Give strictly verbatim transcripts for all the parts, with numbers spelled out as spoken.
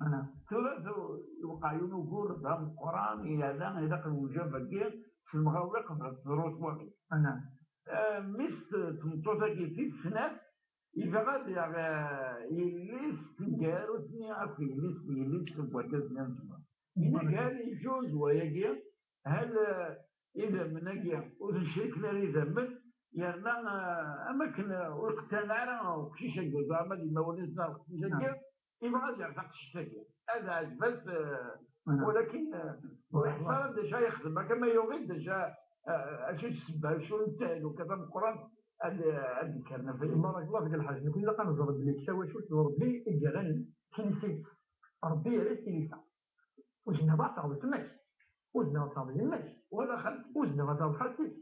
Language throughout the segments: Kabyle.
Tura tu-, iwqeɛ yiwen ugur d ameqqran, yerna ilaq lwejab-agi s lemɣawla qbel ad teḍru twaɣit. Mmi-s n tmeṭṭut-agi tis snat, yebɣa ad yaɣ, eh, yelli-s taneggarut-nni akk, yelli-s n yelli-s n wergaz-nni n zzman. Yenna-d hal yejuz wayagi, hal, eh, idammen-agi ur ten-criken ara idammen, yerna, eh, am akken, eh, ur qettɛen ara uqcic-agi, ẓer ma d imawlan-is neɣ uqcic-agi, yebɣa ad yaɣ taqcict-agi. Ad ɛejbent, eh, walakin, eh, ur iḥṣa ara d acu ara yexdem, akka ma yuɣ-d d acu, eh, acu d ssebba, acu n ttahil uka d ameqqran, ad, ad d-ikkren afayas. Barakallahu fik a lḥaǧ, nekni ilaq ad neẓr belli d tawacult n Ṛebbi i yerran tilisa-ines. Ṛebbi yerra tilisa. Ur zmireɣ ad taɣeḍ weltma-k, ur zmireɣ ad taɣeḍ yemma-k, wala xalti, ur zmireɣ ad taɣeḍ xalti-k,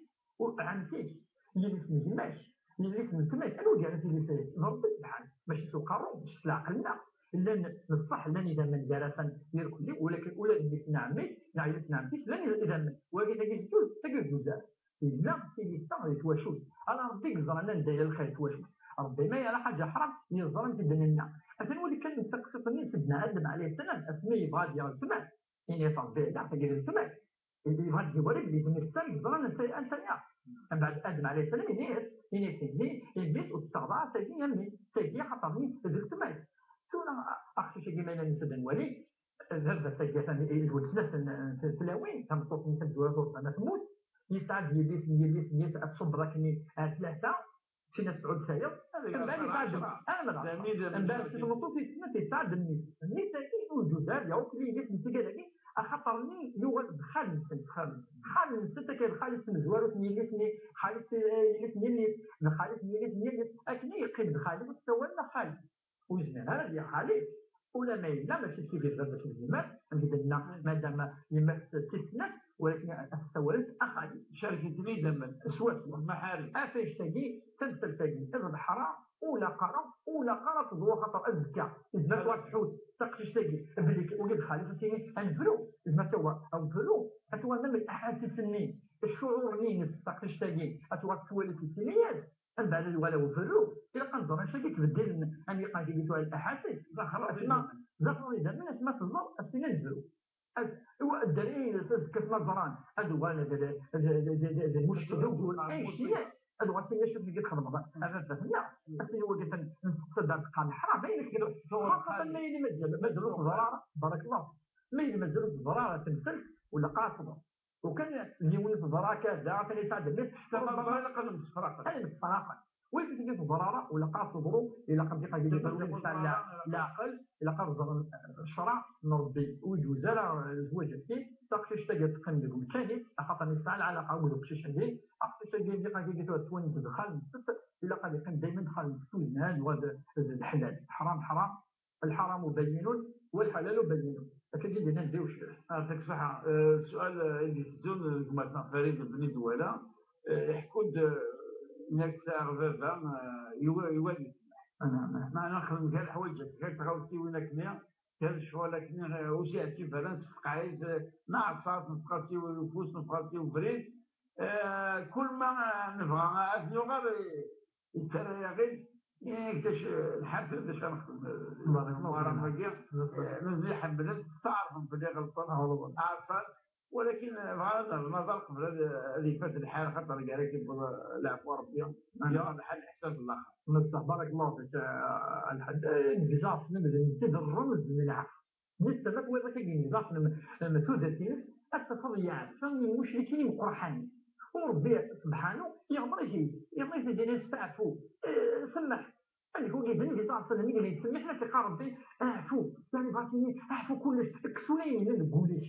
ur ɛemti-k, yelli-s n gma-k, yelli-s n weltma-k, anwa i yerran tilisa-ines? D Ṛebbi subḥan, mačči s uqerru, mačči s leɛqel-nneɣ. Llan d ṣṣeḥ, llan idammen gar-asen irkelli, ulakin ula d mmi-s n ɛemmi-k neɣ yelli-s n ɛemti-k, llan idammen. Wagi tagi tejjuz, tagi ur tejjuz ara. Yella tilisa di twacult. Ala Ṛebbi i yeẓran anda yella lxir n twacult. Ṛebbi ma yerra ḥaǧa ḥram, yeẓra anti d-nenna. Atan wali kan taqsiṭ-nni n Sidna Adem ɛalayhi ssalam, asmi yebɣa ad yaɣ weltma-s. Ini-as Ṛebbi, ala, tagi d weltma-k. Yebɣa ad d-yawali belli d netta i yeẓran anta, anta yaɣ. Mbeɛd Adem ɛalayhi ssalam, ini-as, ini-as, ini, ini-as ur tettaɣeḍ ara tagi a mmi, tagi axaṭer-nni d weltma-k. Tura aqcic-agi ma yella netta d nwali, baba-s agi atan d weltma-s n, n, n tlawin, tameṭṭut-nni tamezwarut ur tebɣa ad temmut, yesɛa-d yelli-s n yelli-s n yelli-s ad tṣubb akken ar tlata, sin ad tesɛud tayeḍ, mbeɛd yesɛa-d, arma d ɛecṛa. Mbeɛd si tmeṭṭut tis snat yesɛa-d mmi-s. Mmi-s-agi ur yeǧǧuz ara ad yaɣ akk yelli-s n tigad-agi, axaṭer-nni yuɣal d xali-nsen. Xali-nsen, akka d xali-s tamezwarut n yelli-s n, xali-s, eh, yelli-s n yelli-s, d xali-s n yelli-s n yelli-s, akken i yeqqim d xali, ur t-ssawalen ara xali. Ur yezmir ara ad yaɣ xali-s, ula ma yella mačči d tigert baba-s n yemma-s, amek i d-nenna, madam yemma-s d tis snat, walakin ad t-ssawalent a xali. Cerken-ten idammen, swaswa, maḥarim. Ɣef annect-agi, tamsalt-agi, iḍ leḥram, ula qqareɣ, ula qqareɣ teḍru, xaṭer azekka, izmer ad tḥus taqcict-agi, belli wagi d xali-s, ad tini, ad nebru, izmer ad tawi, ad nebru, ad twalim aḥassis-nni, ccuɛur-nni-ines taqcict-agi, ad twalim twali-t, ad tini, yas, Mbeɛd ad iwala uberru, ilaq ad nẓer anect-agi ttbeddilen, am yeqqar tigi tuɣal aḥassis. D axraḍ idammen. D axraḍ idammen, asma teẓẓer, as-tini ad nebru. Ad, iwa, dderya-ines azekka asma ẓran, ad uɣalen d, d, d, d, d, d lmucek, d ugur, annect-nni, ad uɣalen tini acu tigi txedmeḍ a baba-tneɣ, ad tini wagi atan nteqsad ar teqqar leḥram, ayen i tgiḍ, xaṭer ma yili mazal, mazal ur teẓra ara, barakallahu, ma yili mazal ur teẓra ara temsalt, ula qqar teḍer. Ukan d yiwen i teẓra akka da, atan yesɛa-d mmi-s, ḥetta ma ẓran ilaq ad msefraqen. Ad msefraqen. Win i teẓra ara, ula qqar teḍru, ilaq ad iqal yili d win yesɛan leɛqel, ilaq ad ẓren ccṛeɛ n Ṛebbi ur yeǧuz ara zzwaǧ-agi, taqcict-agi ad teqqim deg umkan-is, axaṭer yesɛa lɛalaqa akked uqcic-agi, aqcic-agi ilaq ad yili tura ttwalint d xali-nsent, ilaq ad yeqqim daymen d xali-nsent, ur yezmir ad yuɣal d, d, d ḥlal. Ḥram, ḥram. الحرام بين والحلال بين. Akka i d-yenna Nnbi ucbiḥ. Ɛṭik ṣṣeḥḥa. Eh, ssual, eh, i d-iteddun deg gma-tneɣ Farid Bni Dwala, eh, iḥekku-d, eh, nekk sɛiɣ baba, eh, yuwa-, yuwal yesmeḥ. Meɛna nexdem kra leḥwayeǧ, kra tɣawsiwin akkenni, kra lecɣal akkenni, eh, ur s-yeɛǧib ara, nessefqeɛ-it, eh, neɛṣa-t, nefqa-t i ufus, nefqa-t i ubrid. Eh, kul ma, eh, nebɣa ad t-nuɣal, eh, yettarra-yaɣ-id, eh, d acu, lḥal d acu ara nexdem, eh, Barakallahu fiik. Wagi, eh, nutni ḥemmlen, steɛṛfen belli ɣelṭen, ɛṣan, walakin, eh, bɣan ad nerr aẓar qbel ad, ad ifat lḥal, xaṭer gar-ak yewweḍ, eh, leɛfu n Ṛebbi, yaɣ lḥal leḥsab n laxert. Neṣṣeḥ, barakallahu fiik, eh, a lḥaǧ. Eh, déjà, ssnen d netta d ṛṛemz n lɛefw. Netta ma twiḍ akka yegzaf n, n tudert-ines, ad tafeḍ yeɛfa i lmucrikin imeqraḥanen. U Ṛebbi subḥanu yeɣmer-it, yeɣmer-it ad d-yini: "Steɛfu, eh, semmeḥ." Amek ugiden di taɛṣel mi yella yettsemmiḥ, ma t-iqqar Ṛebbi: "Aɛfu." Yeɛni bɣa tini: "Aɛfu kullec, kkes ula ayen yellan deg wul-ik."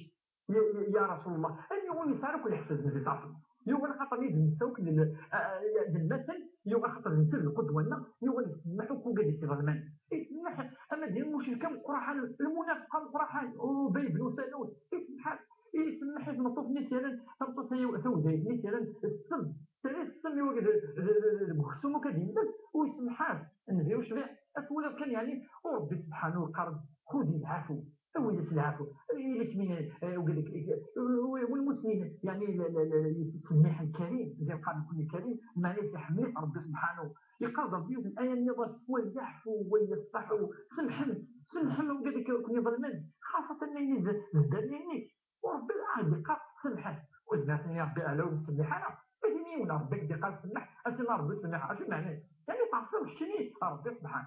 Ya, ya, ya Rasul Llah, ayen yuɣen yesɛa akk leḥsab n di taɛṣel. Yuɣal xaṭer yid netta akk d l-, a, a, d lmasal, yuɣal xaṭer d netta d lqudwa-nneɣ, yuɣal yessemmeḥ akk ugad i t-iḍelmen. Yessemmeḥ ama d lmucrik ameqqraḥ, lmunafeq ameqqraḥ, Ubay ibn Salul, yessemmeḥ, yessemmeḥ i tmeṭṭut-nni s-yalan, tameṭṭut-a tawdayt-nni s-yalan, ssem, terra ssem i wagi d, d, d, d, deg uksum akk ad yendem, u yessemḥ-as, nnbi ucbiḥ, ad twaliḍ kan, yeɛni, u Ṛebbi subḥanu yeqqar-d: "Xud lɛafu." Awi-yas lɛafu. Ili-k min, eh, ugad-ik, eh, win muslimin, yeɛni, la, la, la, la, yettsemmiḥen Karim, d iqqar nekkni Karim, meɛna yeḥemmel-it Ṛebbi subḥanu. Yeqqar-d Ṛebbi yiwet n aya nniḍen: "Wa yaɛfu, wa yasfaḥu." Semḥem, semḥem, ugad-ik, iḍelmen, xaṣṣa ayen d ddaren-nnek. U Ṛebbi ad d-iqqar semḥet. Ur zmireɣ ad iniɣ Ṛebbi ala ur nettsemmiḥ ara. Ma d yiwen Ṛebbi ad d-iqqar semmeḥ, ad as-iniɣ Ṛebbi semmeḥ. Acu meɛna? Yeɛni teɛṣiḍ keččini Ṛebbi subḥan.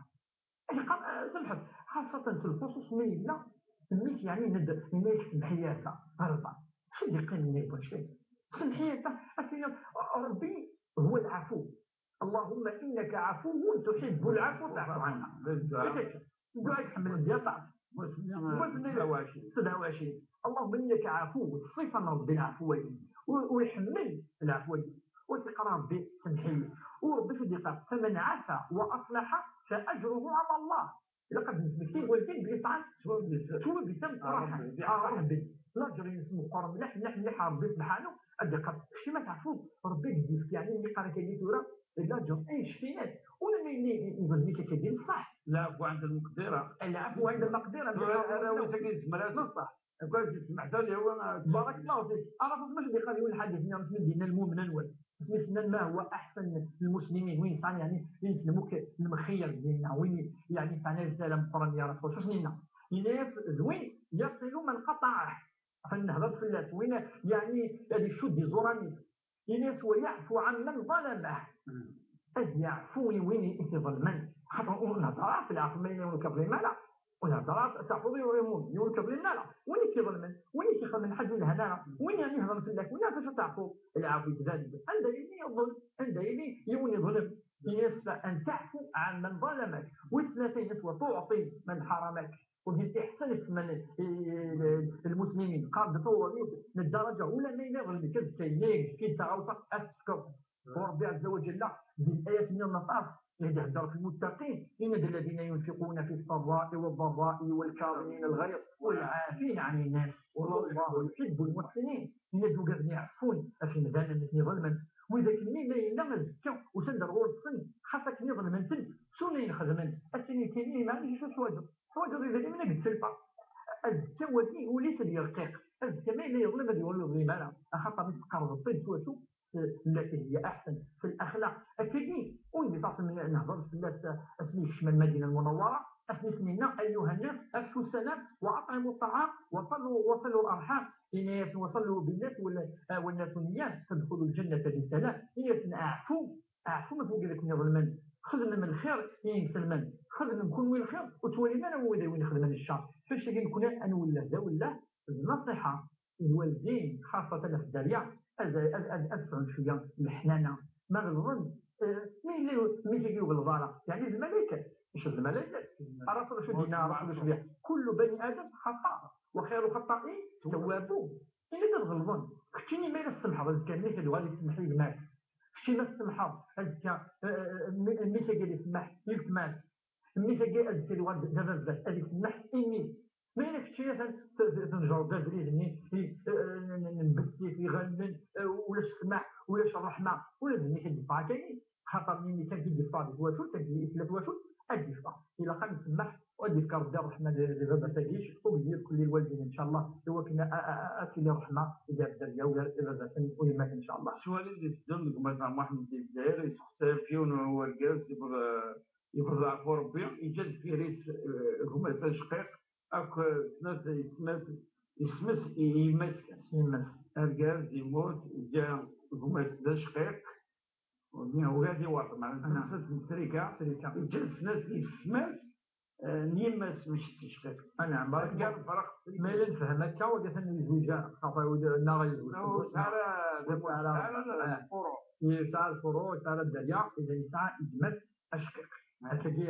Ad iqqar, eh, semḥet. Xaṣṣa s lxuṣuṣ mi yella mmi-k, yeɛni ned, yenna-yak semmeḥ-iyi a Ṛebbi. Acu d-yeqqimen nnig wanect-agi? Semmeḥ-iyi a Ṛebbi, ad as-iniɣ Ṛebbi هو العفو. اللهم إنك عفو تحب العفو فاعف عنا. Dduɛa iḥemmel di aṭas. Sebɛa u ɛecrin. اللهم إنك عفو, ṣṣifa n Ṛebbi lɛefwa-yi. U, u iḥemmel lɛefwa-yi. U s-iqqar Ṛebbi semmeḥ-iyi. U Ṛebbi s d-iqqar, فمن عفا وأصلح فأجره على الله. Ilaq ad nesmekti i walden belli sɛan ttwabelsen, ttwabelsen, ṛuḥen ɣer Ṛebbi. Laǧer-ines meqqer mliḥ, mliḥ, mliḥ, Ṛebbi subḥanu ad d-iqqar, kečč ma teɛfuḍ, Ṛebbi ad k-d-yefk, yeɛni, mi qqar akka-agi tura, laǧer annect-ilat, ula ma yella iḍelm-ik akka-agi, ṣṣeḥ. العفو عند المقدرة. العفو عند المقدرة. Tura arraw-is akka yezmer ad ṣṣeḥ. Akka yezmer ad yesmeḥ. Barakallahu fik. Ara tazmert di qadi wal ḥadis-nni, asmi d-yenna lmumen anwa-t? Asmi s-nnan ما هو أحسن المسلمين, win yesɛan, yeɛni, win yesɛan akk lemxeyyer dinna, win, yeɛni, yesɛan risala meqqren, ya Rasul, acu s-nenna? Yenna-yas d win يصل من قطعه. Atan nehder fell-as, win, yeɛni, ad icudd iẓuran-is. Yenna-yas ويعفو عمن ظلمه. Ad yeɛfu i win i t-iḍelmen. Xaṭer ur nhedder ara ɣef leɛfu ma yella win ur k-iḍlim ara. Ur nhedder ara ad teɛfuḍ i win, i win ur k-iḍlimen ara. Win i k-iḍelmen, win i k-ixedmen ḥaǧa ur yelhan ara, win yeɛni iheddren fell-ak, win ɣef acu ad teɛfuḍ? Lɛafu yettban-d. Anda yili yeḍlem, anda yili yiwen iḍlem. Yenna-yas أن تعفو عمن ظلمك. Wis tlata, yenna-yas وتعطي من حرمك. Ur d-iḥsan i tsemman lmuslimin, qqaren-d ṭawrif n ddaraǧa, ula ma yella iḍlem-ik azekka, yenna-yak efk-iyi-d taɣawsa ad t-tefkeḍ. U Ṛebbi ɛezza wa ǧalla, di layat-nniḍen aṭas, i d-ihedder ɣef lmuttaqin, yenna-d الذين ينفقون في السراء والضراء والكاظمين الغيظ والعافين عن الناس والله يحب المحسنين. Yenna-d ugaden iɛeffun ɣef yimdanen i ten-iḍelmen, widak-nni ma yella azekka usan-d ar ɣur-sen, xas akken iḍelmen-ten, ttun ayen xedmen, ad s-inin kini, meɛna acu teḥwaǧeḍ? Teḥwaǧeḍ idrimen ad k-d-selfeɣ. Azekka wagi ul-is ad yerqiq. Azekka ma yella yeḍlem ad ur yeḍlim ara. Axaṭer mi tqerrbeḍ-t-id s wacu? S التي هي أحسن, s lexlaq. Akkagi, ur nehder fell-as asmi yekcem Lmadina Lmunawwara, asmi s-nenna أيها الناس أفشوا السلام وأطعموا الطعام وصلوا، وصلوا الأرحام. Yenna-yasen وصلوا بالناس وال-، والناس نيام تدخلوا الجنة بسلام. Yenna-yasen aɛfu, aɛfu ɣef wid i ken-iḍelmen. Xedmem lxir i yimselmen. Xedmem kunwi lxir, ur ttwalim ara wid i wen-ixedmen ccer. Ɣef wannect-agi nekni ad nwelleh d awelleh d nnaṣiḥa i lwaldin, xaṣṣatan ɣef dderya, ad, ad, ad, ad sɛun cwiya n leḥnana. Ma ɣelḍen, eh, mi yella mmi-k-agi ur ɣelleḍ ara, yeɛni d lmalaykat. Maca d lmalaykat. Ṛṛasul acu d-yenna? Ṛṛasul acu d-yenna? كل بني آدم خطاء وخير الخطائين التوابون. Yenna-d ad ɣelḍen. Keččini ma yella tsemḥeḍ azekka mmi-k ad yuɣal yessemḥ i gma-k. Kečči ma tsemḥeḍ azekka, eh, eh, mmi-, mmi-k agi ad isemmeḥ i weltma-k. Mmi-k agi azekka ad yuɣal d ababat ad isemmeḥ i mmi-s. Ma yella kečči atan t-, t-, tnejreḍ abrid-nni i, eh, n, n, n bessit iɣallen, eh, ulac ssmaḥ, ulac ṛṛeḥma, ula d mmi-k ad yeffeɣ akka-nni. Xaṭer mmi-k kan i d-yeffeɣ di twacult, kan i tella twacult, ad d-yeffeɣ. Ilaq ad nsemmeḥ, u ad d-yefk Ṛebbi ṛṛeḥma di, di baba-tagi, ur d-yirkelli lwaldin, ncallah, i wakken a, a, a, ad tili ṛṛeḥma gar dderya u gar ibabaten u yemmat, ncallah. Ttwalin d-iteddun deg umata Muḥend di Lezzayer, yessexsay ɣef yiwen n urgaz, yebḍa, yebḍa ɣef Ṛebbi, yeǧǧa deffir-is, eh, gma-s acqiq, akk, eh, snat yesma-s, yesma-s i yemma-s kan. Yemma-s. Argaz yemmut, yeǧǧa gma-s d acqiq, ur d-nniɣ ula d iwaṭ, meɛna d tamsalt n trika. Trika. Yeǧǧa-d snat yesma-s, eh, n yemma-s, mačči d tecqiqt. Anɛam, barakallah. Argaz ferq trika. Ma yella nefhem akka, wagi atan yezweǧ, xaṭer neɣ yezweǧ. Ur yesɛi ara, ur yesɛi ara, ara, eh, lfuruɛ. Yesɛa lfuruɛ, yesɛa ara dderya, idan yesɛa gma-s acqiq. Akkagi,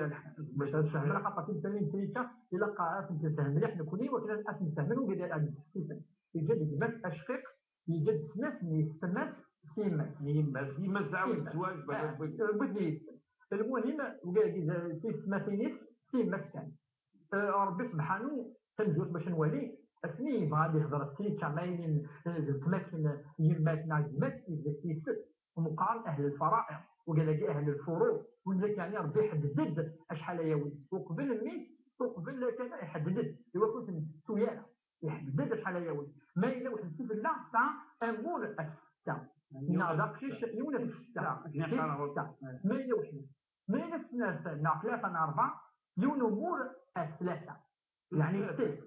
bac ad tfehmem, xaṭer timsalin n trika, ilaq ad tent-nfehhem mliḥ nekni, wakken ad tent-fehmen wigad ara d-yesseqsifen. Yeǧǧa-d gma-s acqiq, yeǧǧa-d snat n yessetma-s s yemma-s. N yemma-s, yemma-s tɛawed zzwaǧ, bac ad tewwi. Tewwi-d yis-sen. Lmuhim, wigad-agi d tiyessetmatin-is s yemma-s kan. Eh, Ṛebbi subḥanu, tamezwarut bac ad nwali, asmi yebɣa ad ihder ɣef trika, ma yella, eh, d weltma-k n yemma-k neɣ gma-k, yebda-k yis-s. Meqqaren ahl lfara'iḍ, wigad-agi ahl lfuruḍ, wid-ak yeɛni Ṛebbi iḥedded-d acḥal ara yawi. Uqbel mmi-k, uqbel kan iḥedded-d, i wakken ur ten-tettu ara. Iḥedded-d acḥal ara yawi. Ma yella weḥd-s i tella, tesɛa amur af setta. Neɣ d aqcic, yiwen af setta. Setta. Ma yella weḥd-s. Ma yella snat, neɣ tlata, neɣ ṛebɛa, yiwen umur af tlata. Yeɛni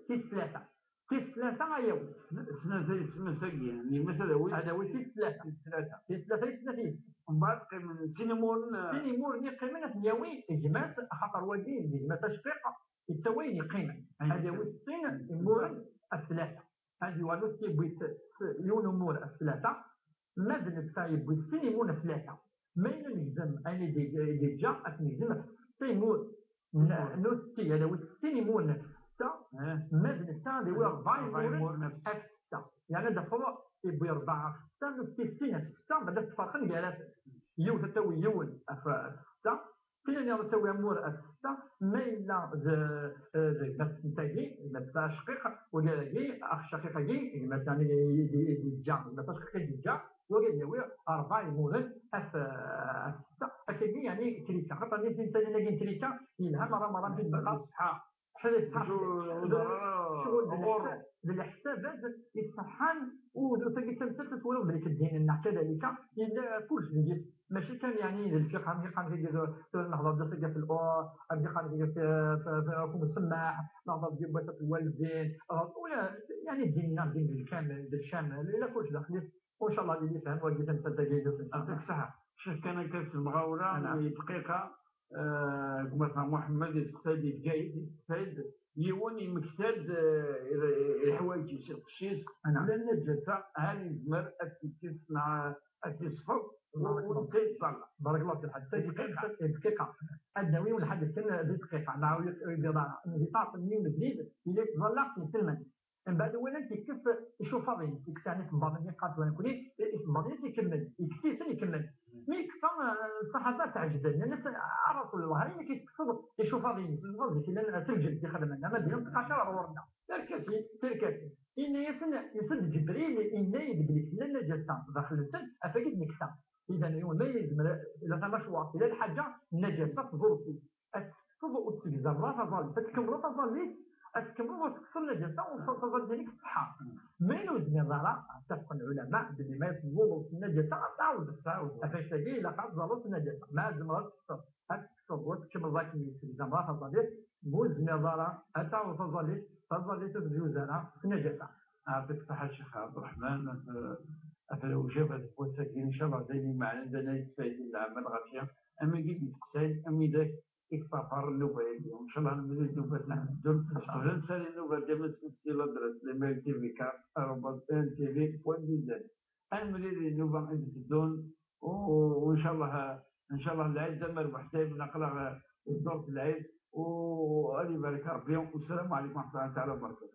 tis tlata. Tis tlata ayaw. Snat ay tmes-agi, yemma-s ad awi. Ad awi tis tlata. Tis tlata. Tis tlata ay snat yis. Mbeɛd qqimen sin imuren. Sin imuren i qqimen ad ten-yawi gma-s, axaṭer wagi d gma-s acqiq, yettawi ayen yeqqimen. Ad yawi sin imuren af tlata. Ad yuɣal ur t-yewwi s, s yiwen umur af tlata. Ma d netta yewwi sin imuren af tlata. Ma yella negzem ayen i d-, i d-yeǧǧa, ad t-negzem af setta imuren n, n usetti, ad awi sin imuren af setta. Ma d netta ad awi rebɛa imuren af setta. Yeɛni ad tafeḍ yewwi rebɛa af setta, n usetti sin af setta, bada ttferqen gar-asen. Yiwet ad tawi yiwen af, af setta, Tin-nniḍen ad tawi amur af setta, ma yella d, d gma-s n tagi, gma-s acqiq, wagi, ax caqiq-agi, gma-s, yeɛni, i d-, i d-yeǧǧa, gma-s acqiq i d-yeǧǧa, wagi ad yawi rebɛa imuren af, af setta. Akkagi, yeɛni, trika. Xaṭer nitni nsalan-agi n trika, yelha merra, merra, mebɛid ṣṣeḥḥa. Ḥbes, ḥbes. Ccɣel d leḥsa-, d leḥsabat iṣeḥḥan, u d tagi d tamsalt ad twaliḍ belli ddin-nneɣ kadalika, yella kullec deg-s. Mačči kan, yeɛni, d lfiqh, am iqan deg tura nehḍer-d ass-agi ɣef lur, am iqan deg ɣef, ɣef, ɣef umsemmaḥ, nehḍer deg yiwwas ɣef lwaldin, ɣef, ula, yeɛni, ddin-nneɣ, ddin d lkamel, d lcamel, yella kullec daxel-is. Ncallah ad yili yefhem wagi tamsalt-agi. Yeɛṭik ṣṣeḥḥa. Cef kan akka s lemɣawla, i dqiqa, eh, gma-tneɣ Muḥemmed yesteqsay-d di Bgayet, yesteqsay-d yiwen yemmekta-d, eh, i, i leḥwayeǧ-is, iqecc-is, ula d naǧasa, hal yezmer ad t-ikkes neɣ ad t-yesfeḍ, u, u netta yettẓalla. Barakallahu fik, ḥaǧ. Dqiqa. Dqiqa. Ad nawi yiwen lḥaǧa kan di dqiqa, neɣ ur yeḍar. Di ṭṭerf n yiwen ubrid, yella yettẓalla s iselman. Mbeɛd walan tekkes icufaḍ-ines, tekkes ɛni isembaḍen-nni qqaren tura nekni, isembaḍen-ines ikemmel, yekkes-iten ikemmel. Mi yekfa, eh, ṣṣaḥaba tɛejben, nnan-as, "A Rasul Allah, ayen akka tekkseḍ icufaḍ-ines, icufaḍ zik llan s lǧens i xedmen, ama d lqacar ɣer ɣur-nneɣ." Terka-t-id, terka-t-id. Yenna-yasen, yusa-d Ǧebril, yenna-yi-d belli tella naǧasa daxel-nsen, af-agi d-neksa. Idan, yiwen ma yezmer, ila tamacwart, ila lḥaǧa, naǧasa tḍul-it. Ad tekkseḍ ur tegzam ara taẓallit, ad tkemmleḍ taẓallit, ad tkemmleḍ ur tekkseḍ naǧasa, ur taẓallit-nni-k tṣeḥḥa. Ma ur zmireḍ ara, ttafqen lɛulama belli ma tẓuleḍ s naǧasa, ad tɛawdeḍ. Ɣef wannect-agi, ilaq ad tẓaleḍ s naǧasa. Ma tzemreḍ ad tekkseḍ, ad tekkseḍ, ur tkemmleḍ akken ur tegzam ara taẓallit, ma ur zmireḍ ara ad tɛawdeḍ taẓallit, taẓallit ur tjuz ara s naǧasa. Ɛṭik ṣṣeḥḥa a Ccix Ɛebderreḥman, ɣef, ɣef lewjaba n wass-agi, ncallah d ayen imeɛnen, d ayen ara yesfaydin lɛamal ɣef ya, am wigi d-yesteqsayen, am widak i yeṭṭafaren nnuba-agi. Ncallah ad nemlil nnuba-s n ḥedd ddun. Qbel ad nsali nnuba-agi, ad as-nefk ladres, l'email T V quatre arobase E N T V point D Z. Ad nemlil di nnuba i d-iteddun, u, u ncallah, ncallah lɛid d amerbuḥ dayem, aql-aɣ di ddurt n lɛid, u ad ibarek Rebbi. Wassalamu ɛlikum wa rahmatullahi taɛala wa barakatuh.